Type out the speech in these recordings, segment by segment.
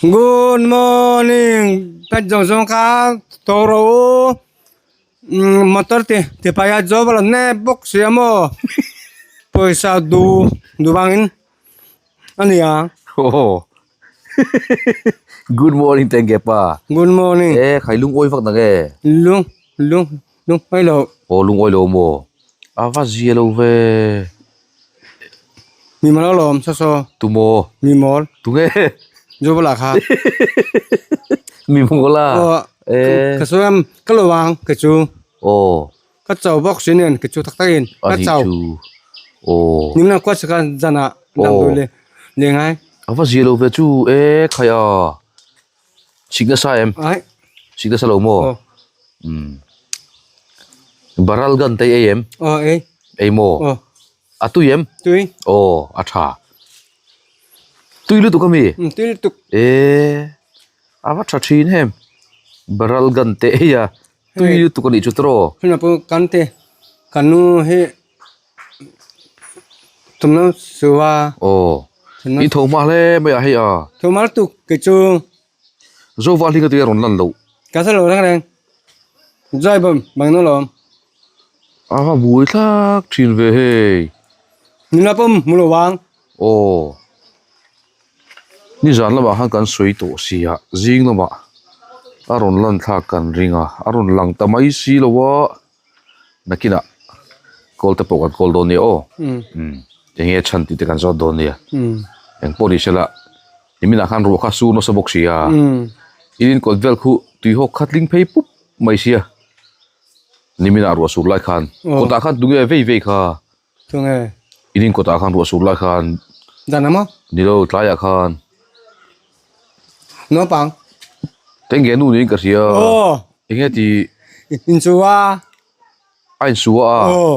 Good morning ka zawng zawng kha tho rawh u motor ti tipai a job a lo nep bawk sia maw pawisa du duh vangin a ni ang. Aw Good morning tenge pa. Good morning. E khai lungawi vak nang e. Lung lung lungawi lo. Aw lungawi lo maw? A va zia lo ve. Mi mawl alawm saw saw. Tu maw? Mi mawl. Tu nge? Zu bula kha. Mi mawl a? Aw. E. Ka sawi am ka lo ang ka chu. Aw. Ka chau bawk si nen ka chu tak tak in. Ka chau. A ni chu. Aw. Nimna kawt saka zan ah damdawi le le ngai. A va zia lo ve chu e khai a. Sik nasa em? Ai. Sik nasa lo maw? Aw. Umm. Baral gan te ei em? Aw ei. Ei maw? Aw. A tui em? Tui. Aw, a tha. Tui lutuk ami? Umm, tui lutuk. E, a va tha thin em. Baral gan te ei a, tui lutuk anih chu tawh. Huna pawh kan te, kan nu hi tumna suwa. Aw, in tho hma hle mai a hei a. Tho hma lutuk kei chu. Zoval hi ka tih a rawn lan loh. Ka hre lo reng reng. Zai bawm bang na lawm. A va buai thlak thin ve hei. Nula pawm hmu lo vang. Aw. Nizan lamah khan kan sawi tawh sia zing lamah a rawn lan thlak kan ring a a rawn lang ta mai si lo a nakinah call te pawh kan call dawn nia aw. Umm eng nge chhan tih te kan zawt dawn nia. Engpawh ni sela. Niminah khan ruah kha sur nasa bawk si a, in inkawt vel khu tuihawk kha tling phei pup mai sia. Niminah ruah sur lai khan kawtah khan tunge vei vei kha? Tunge? In inkawtah khan ruah sur lai khan. Dan a maw? Ni lo, tlaiah khan. Naupang. Tenge nu niin ka hria. Enge ti? Inchu a. A insu a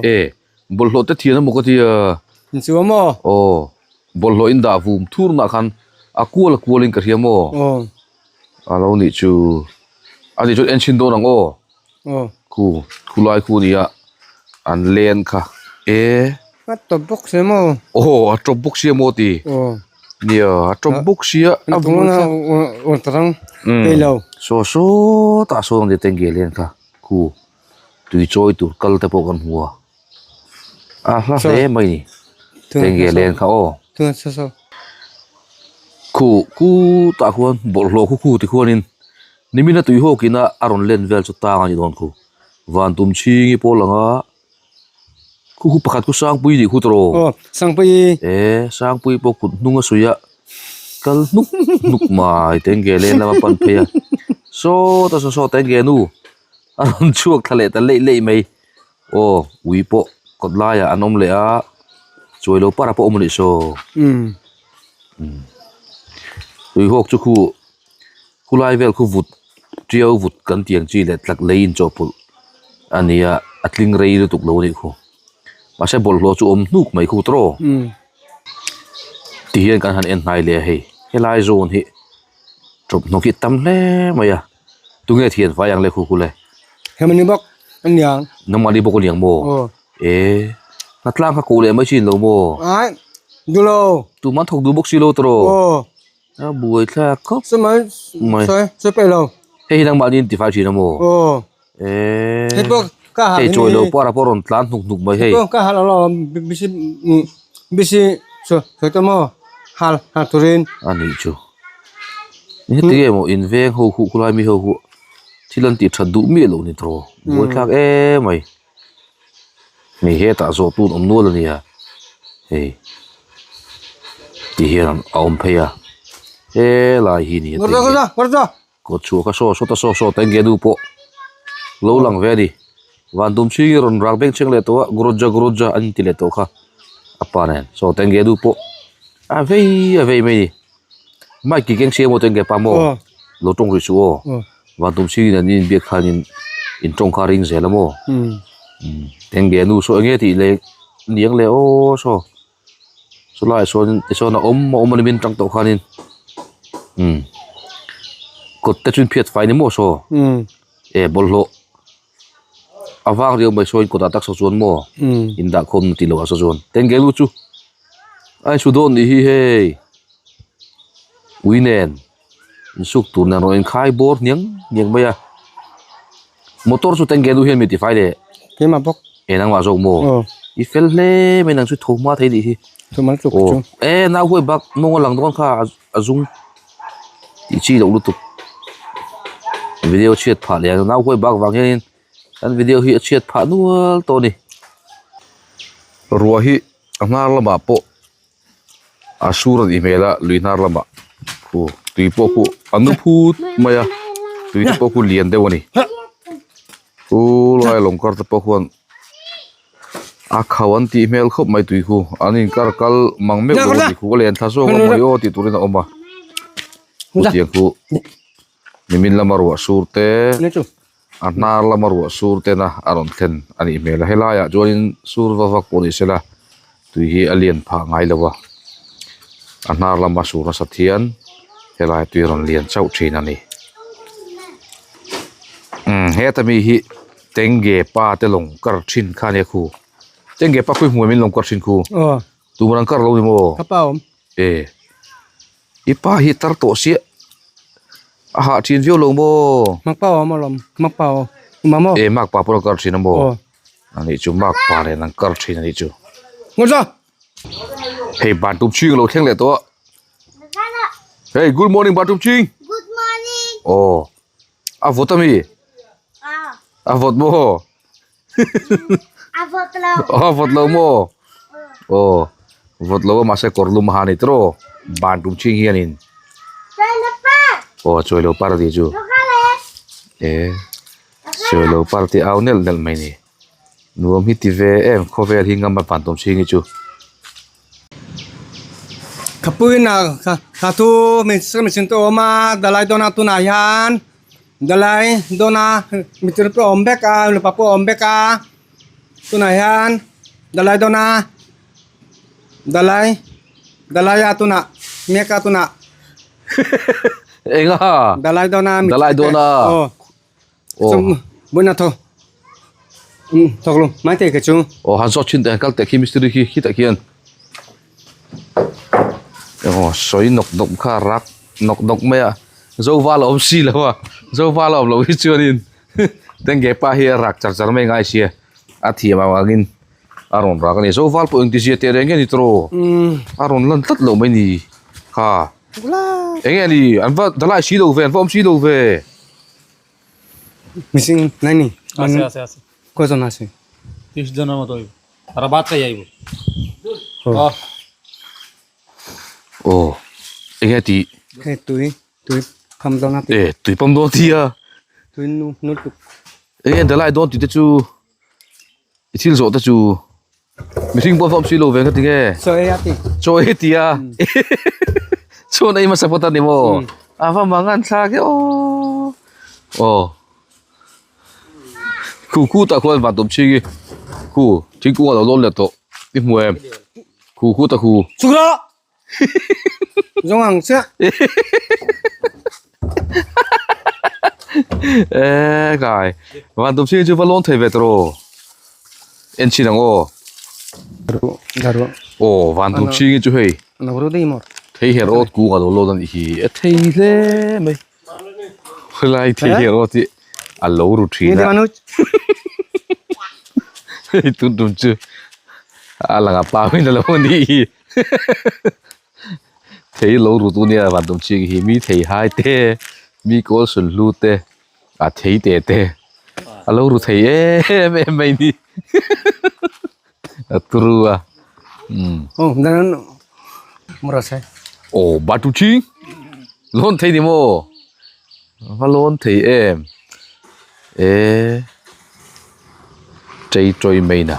e bawlhhlawh te thian emaw ka ti a. Insu a maw? Aw bawlhhlawh in dah vum thur nah khan a kual a kual in ka hria maw? Aw. A lo nih chu a nih chuan en chhin dawn ang aw. Aw. Khu khu lai khu nia an len kha e. A tawp bawk sia maw? Aw a tawp bawk sia maw ti? Aw. Nia a tawp bawk sia a vum thla. Umm saw sawtah sawn ang teng ge len kha khu. Tui chawi tur kal te pawh kan hmu a a hla hle mai ni enge len kha aw khu khu tah khuan bawlhhlawh khu khu ti khuanin nimin a tui hawk ina a rawn len vel chu tang a ni dawn khu van tum chhing hi pawh a lang a khu khu pakhat khu sangpui nih khu tawh aw sangpui e sangpui pawh kut hnung a suih a kal hnuk hnuk mai tenge len lama pan phei a sawta saw saw tenge nu. A rawn chhuak thla leh ta leih leih mai aw ui pawh kawt laiah an awm leh a chuai lo para pawh a awm a nih saw ui hawk chu khu khulai vel khu vut tiau vut kan tih ang chi leh tlak lei inchawhpawlh a ni a a tling rei lutuk lo a nih khu mahse bawlhhlawh chu awm hnuk mai khu tawh ti hian kan han en hnai leh a hei helai zawn hi thawmhnaw khi tam hle mai a. Tunge thian fai ang le khu khu le. Hemani bawk a niang. Nangmahni bawk a niang maw? Aw. E hnatlang kha koh leh mai chin lo maw? Ai duh lo. Tuman thawk duh bawk si lo tawh. Aw. A buai thlak khawp mai. Mai. Sawi peih lo. Hei hi nangmahni in tifai thin a maw? Aw. E. Hei pawh ka hal Hei chawi lo pawh a pawh rawn tlan hnuk hnuk mai hei. Hei pawh ka hal lo bisi bisi sawi tawh maw? Hal hal turin. A nih chu. Heti nge maw in veng ho khuh khulai mi ho khuh thil an tih that duh miah loh ni tawh buai thlak em mai hei hetah zawh tun awm nual ania hei ti hian a awm phei a helai hi ni kawt chhuah kha saw sawt a saw sawt a enge nu pawh lo lang ve a ni van dum chhing hi rawn rak beng chheng leh tawh a gurudja gurudja an inti leh tawh kha a pa nen saw tenge nu pawh a vei a vei mai a ni. Mic ki keng siam aw tenge pa maw lo tawng rih suh aw van tum chhing in an inbiak khan in in tawng kha a ring zel a maw tenge nu saw enge tih leh niang leh aw saw chulaiah sawn tichuan a awm a awm a ni min tang tawh khanin kawt te chu in phiat fai ni maw saw e bawlhhlawh a vang riau mai saw in kawtah tak saw chuan maw in dah khawm tih loh ah saw chuan tenge nu chu a insu dawn nih hi hei. Ui nen insuk tur nen rawn inkhai bawr hniang hniang mai a motor chu tengge nu hian mi tifai leh keimah bawk e nangmah zawk maw i fel hle mai nang chu tho hma thei nih hi aw e nau huai bak mawng a lang dawn kha a zum tih chi loh lutuk video chhiat phah leh a nau huai bak vang hianin kan video hi a chhiat phah nual tawh a ni ruah hi a hnar lamah pawh. A sur a nih hmel a lui hnar lamah khu tui pawh khu a nu phut mai a tui te pawh khu lian deuh a ni chu lai lawng kar te pawh khuan a kho an tih hmel khawp mai tui khu an inkar kal mang meuh lo a ni khu a len thla zawk a mawni aw tih turin a awm a chutiang khu nimin lama ruah sur te a hnar lama ruah sur tena a rawn thlen a nih hmel a helaiah chuanin sur va vak pawh ni sela tui hi a lian phah ngai lo a a hnar lama sur nasat hian helai tui a rawn lian chauh thin a ni umm heta mi hi tengge pa te lawng kar thin kha ania khu tengge pa khawi hmuh em in lawng kar thin khu tumah an kar lo ni maw e. I pa hi tar tawh sia a hah thin viau lo maw? Mak pa awm alawm mak pa aw ma maw? E mak pa pawh a kar thin a maw? A nih chu mak pa nen an kar thin a nih chu. Ngawt Hei Bantum chhing a lo thleng leh tawh a. Hey good morning Bantum chhing. Good morning. Aw a vawt ami? A vawt maw? A vawt lo. A vawt lo maw? Aw vawt lo a mahse kawr lum a ha ni tawh ban tum chhing hianin. Aw chawi lo par tih chu. E chawi lo par tih au nelh nelh mai ni. Nuam hi ti ve em khawvel hi ngam a ban tum chhing hi chu. Ka puina ka thu min sin te awm a dalai dawn a tunah hian. Dalai dawna mitir pawh a awm vek a mipa pawh a awm vek a tunah hian dalai dawna dalai dalai a tunah mek a tunah eng a dalai dawna dalai dawna aw buaina thaw thawk lo mai thei ka chu aw han zawt thin teh kal teh khi mistiri khi khitah khian aw sawi nawk nawk kha rak nawk nawk mai a Zoval a awm si lo a Zoval a awm loh hi chuanin Tengge pa hi a rak char char mai ngai sia a thiam ang angin a rawn rak a ni Zoval pawh engtizia teh reng nge ni tawh a rawn lan tlat loh mai ni kha eng nge ni an va dalai si lo ve an va awm si lo ve. Missing নাই নি আছে আছে আছে কয়জন আছে ত্রিশ জনের মতো হইব তারা ভাত খাই আইব Aw eng nge tih Hei tui tui pham dawn a e tui pam dawn tia tui nu nu tuk eng nge dalai dawn tih te chu i thil zawh te chu mihring pawh a awm si lo ve ka ti nge chaw ei a ti chaw ei a ti a chhuan ei hmasa phawt a ni maw a va mang an thlak e aw aw khu khu tah khuan van tum chhing hi khu thingkung a lo lawn leh tawh i hmu em khu khu ta khu chuk rawh zawng ang chiah e kai van tum chhing chu va lawn thei ve tawh rawh en chhin ang aw aw van tum chhing hi chu hei thei her awt kung a lo lawn a nih hi a thei hle mai. Helai thei hi erawh tih a lo ru thin a hei tun tum chu a lang a pau in a lo nih hi thei lo ru tu nia van tum ching hi mi thei hai te mi kawl sul hlu te a thei te te a lo ru thei em em mai ni a turu a umm aw batu ching lawn thei ni maw va lawn thei em e chei chawi mai na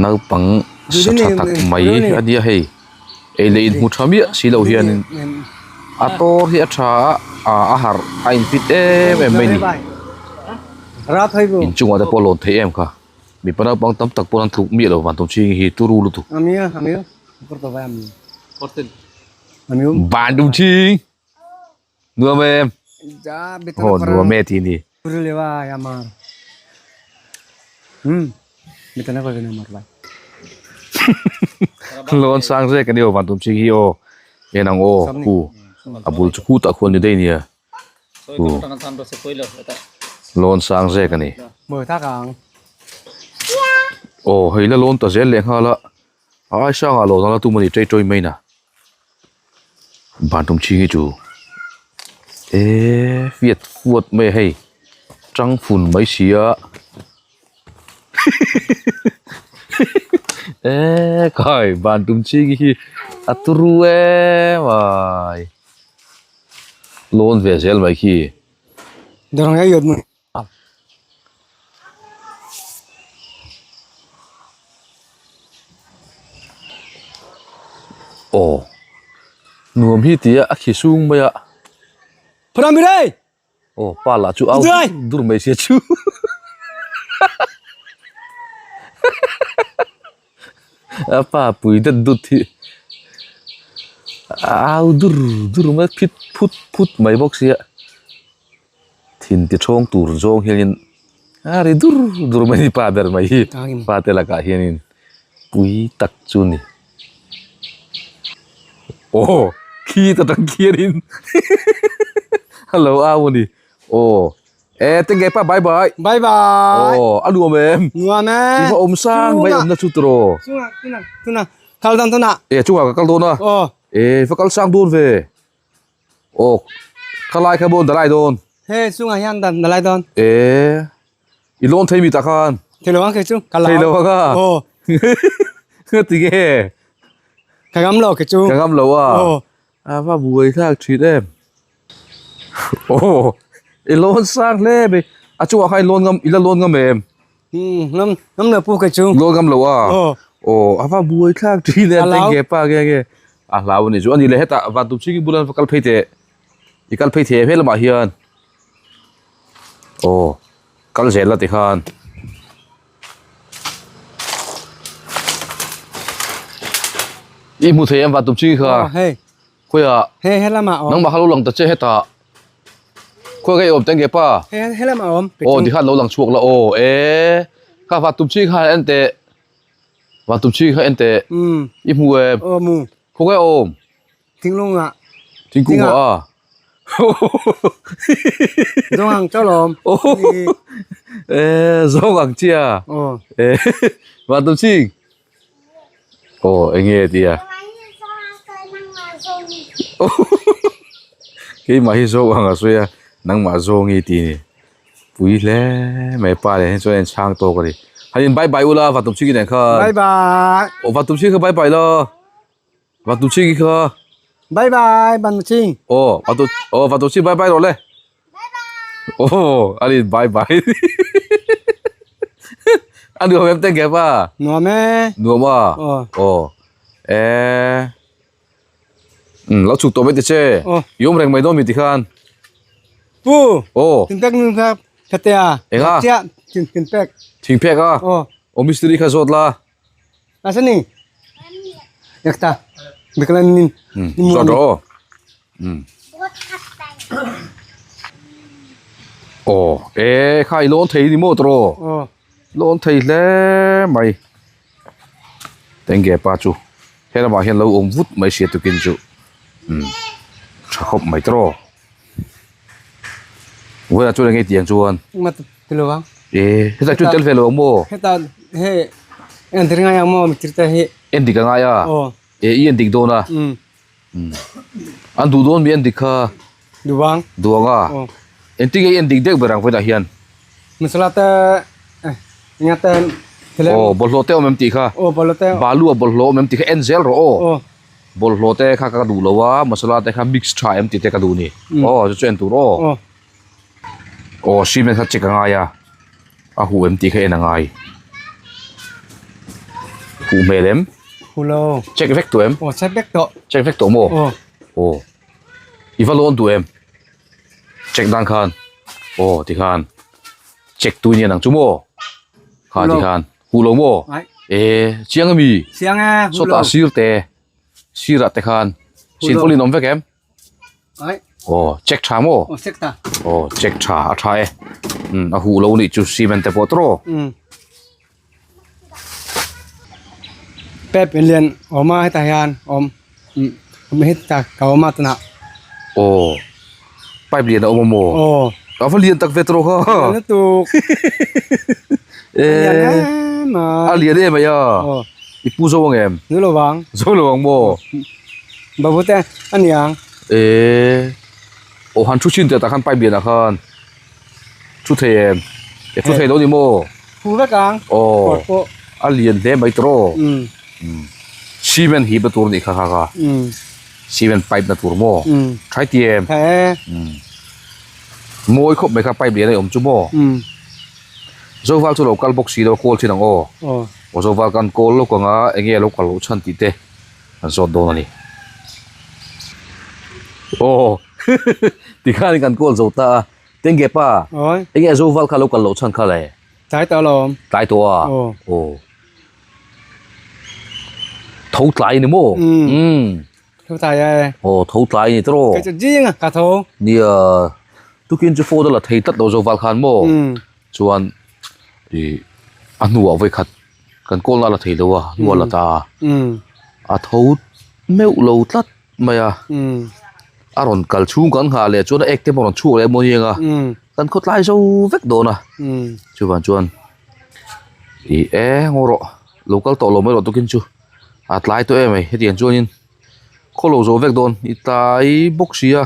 naupang sa tha tak mai a nia hei ei leh in hmu tha miah si lo hianin a tawr hi a tha a a harh a in fit em em mai a ni inchungah te pawh a lawn thei em kha mipa naupang tam tak pawh an tluk miah lo van tum chhing hi turu lutuk van tum chhing nuam em aw nuam e tih a ni. Lawn sang zek a ni aw van tum chhing hi aw. En ang aw khu a bul chu khutah khuan ni daih nia khu lawn sang zek a ni. Aw hei la lawn ta zel leh nghal a a ai sangah lawn a la tum a ni ṭei ṭawih mai na bantum chhing hi chu eee fiat fuat mai a hei tang fun mai sia. Eee khai van tum ching hi a turu em ai lawn ve zel mai khi. Aw nuam hi tia a khi sung mai a. Aw pa lah chu au dur mai sia chu a pa pui dat dut hi a au dur dur mai phit phut phut mai bawk sia thin ti thawng tur zawng hianin a ri dur dur mai a ni pa ber mai hi pa te lakah hianin pui tak chu a ni. Aw khi ta tang khianin a lo au a ni aw e tengge pa bye bye bye bye aw a nuam em nuam e i va awm sang mai awmna chu tiraw chungah tuna tuna kal dan tuna e chungah ka kal dawn a aw e va kal sang dawn ve aw khalai kha bawn dalai dawn he chungah hian dan dalai dawn e I lawn thei mi tah khan. Thei lo ang kei chu. Ka lau. Thei lo ang a. Aw. Nga ti nge? Ka ngam lo kei chu. Ka ngam lo a. Aw. A va buai thlak thin em. Aw. I lawn sang hle mai. A chungah khan i lawn ngam i la lawn ngam em? Umm ngam ngam lo pu kei chu. Lawn ngam lo a. Aw. Aw a va buai thlak thin em. Tengge pa nge nge. A hlau a ni chu. A ni le hetah Vantumchhingi bulah va kal phei teh. I kal phei thei em helamah hian. Aw kal zel la tikhan i hmu thei em vantum ching kha hei khawiah hei helamah awm nangmah kha lo lang ta che hetah khawi ka i awm teng ke pa hei helamah awm aw tikhan lo lang chhuak la aw e kha vantum ching kha en teh vantum ching kha en teh i hmu em aw mu khawi ka i awm Thinglungah. Thingkungah a. Zawng ang chauh lawm. Eh, zawng ang chia. Aw. Eh, Vantum Ching. Aw, enge tia. Keimah hi zawng ang a sawi a, nangmah zawng i ti ni. Pui hle mai pa leh hi chuan a inchhang tawk a ni. Han in bye bye ula Vantum Ching nen khan. Bye bye. Aw, Vantum Ching kha bye bye la. Vatu ching kha. Bye bye Vatu ching. Oh, Vatu oh Vatu ching bye bye rồi le. Bye bye. Oh, ani bye bye. Anh nuam em tên kẹp à? Nuam e. Nuam à? Ờ. Ồ. Ê. Ừ, lão chụp tổ bên tiệt chê. Ờ. Yom reng mày đâu mình thì khan. Pu. Ồ. Tin pek nun kha khatea. Eng a? Chia tin tin pek. Thing pek à? Ờ. Ồ mystery kha zot la. Asani yakta biklan nin Zawt rawh aw. Aw e kha i lawn thei ni maw tawh aw lawn thei hle mai tenge pa chu he lamah hian lo awm vut mai sia tukin chu umm tha khawp mai tawh vawilah chuan enge tiang chuan e hetah chuan tel ve lo ang maw heta he en dik ngai ang maw mitir te hi en dik a ngai a e i en dik dawn a an duh dawn mi en dik kha duang duang a engtin nge i en dik deuh ber ang vawilah hian masala te enga te aw bawlhhlawh te awm em tih kha aw bawlhhlawh te balu a bawlhhlawh awm em tih kha en zel rawh aw aw Bawlhhlawh te kha ka duh lo a, masala te kha mix tha em tih te ka duh ni. Aw chu chu en tur aw. Aw cement kha check a ngai a, a huh em tih kha en a ngai. Huh hmel em? Huh lo. Check vek tawh em? Aw check vek tawh. Check vek tawh maw? Aw. Aw. I va lawn duh em? Check dan khan. Aw tikhan check tu nia nang chu maw? Kha tikhan. Huh lo maw? E chiang ami? Chiang e, huh lo. Sawtah sir te, sirah te khan sin pawlin awm vek em? Ai. Aw, check tha maw? Aw, check tha. Aw, check tha, a tha e. Um, a huh lo nih chu cement te pawh tawh. Um. Pep in lian awm a hetah hian awm. Um. Heta ka awm a tunah. Aw pipe lian a awm a maw? Aw. A va lian tak ve tawh kha. Lian lutuk. Lian em a. A lian em mai a. Aw. I pu zo ang em? Zo lo vang. Zo lo ang maw? Babu te a niang. E aw han thu chin teh tah khan pipe lian ah khan thu thei em? E thu thei lo ni maw? Thu vek ang. Aw. Kawr pawh. A lian hle mai tawh. Umm. Cement hip na tur a nih kha kha kha. Umm. Cement pipe na tur maw? Umm. Thlai ti em? Thlai e. Umm. Mawi khawp mai kha pipe lian a awm chu maw? Umm. Zoval chu lo kal bawk si lo a kawl thin ang aw. Aw. Aw Zoval kan kawl lawk ang a enge a lo kal loh chhan tih te kan zawt dawn a ni. Aw tikhan kan kawl zo ta a Tengge pa enge Zoval kha lo kal loh chhan kha le? Tlai tawh alawm. Tlai tawh a? Aw. Aw. Tho tlai ni maw? Umm. Tho tlai e. Aw tho tlai ni tawh. Kei chu zing a ka tho. Nia tukin chu phone a la thei tlat lo Zoval khan maw? Umm. Chuan i a hnuah vawi khat kan call na la thei lo a hnuah la ta a. Umm. A tho meuh lo tlat mai a. Umm. A rawn kal chhung kan nghah leh chuan a ek te pawh a rawn chhuak leh maw ni ang a. Umm. Kan khawtlai zo vek dawn a. Umm. Chuvang chuan i e ngaw rawh lo kal tawh lo mai rawh tukin chu a tlai tawh em mai hetiang chuanin khaw lo zo vek dawn i tlai bawk si a.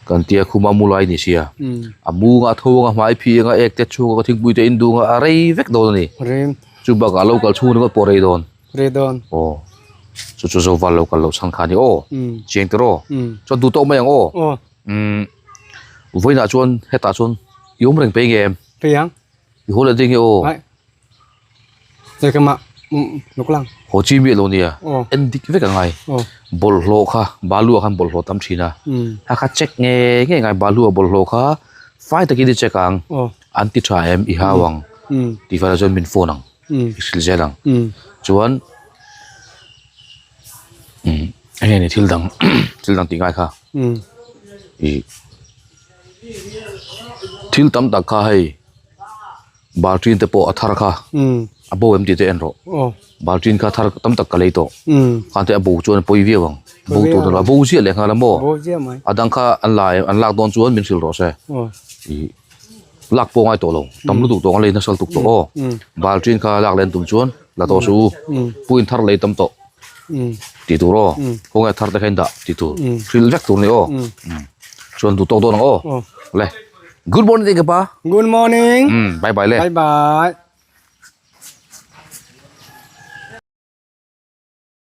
Kan tia khuma mu lai ni sia a munga a tho anga hmai phih anga ek te chhunga thingpui te in dung a a rei vek dawn a ni chu bakah lo kal chhung ringawt pawh a rei dawn rei dawn aw chu chu zoval lo kal loh chhan kha a ni aw chiang tawh aw chuan duh tawk mai ang aw umm vawiinah chuan hetah chuan i awm reng pei nge em pei ang i haw leh ding nge aw. Haw chi miah lo nia, en dik vek a ngai. Bawlhhlawh kha balu ah khan bawlhhlawh tam thin a, a kha check nge nge ngai balu ah bawlhhlawh kha fai takin i check ang, an ti tha em i hau ang tih fai chuan min phone ang, i hrilh zel ang. Chuan eng nge ni thil dang thil dang tih ngai kha ih thil tam tak kha hei. Baltin te pawh a thar kha a bo em tih te en rawh. Baltin kha thar tam tak ka lei tawh. Khan te a bo chuan a pawi viau ang. Bo tur a bo ziah leh nghal a maw. A dang kha an la an lak dawn chuan min hrilh rawh se. Ih lak pawh ngai tawh lo. Tam lutuk tawh ang a lei nasa lutuk tawh aw. Baltin kha lak len tum chuan la tawh suh u. Puin thar lei tam tawh tih tur aw. Khawnge thar te kha in dah tih tur. Hrilh vek tur a ni aw. Chuan duh tawk dawn ang aw. Le. Good morning ka pa. Good morning. Bye bye le. Bye bye.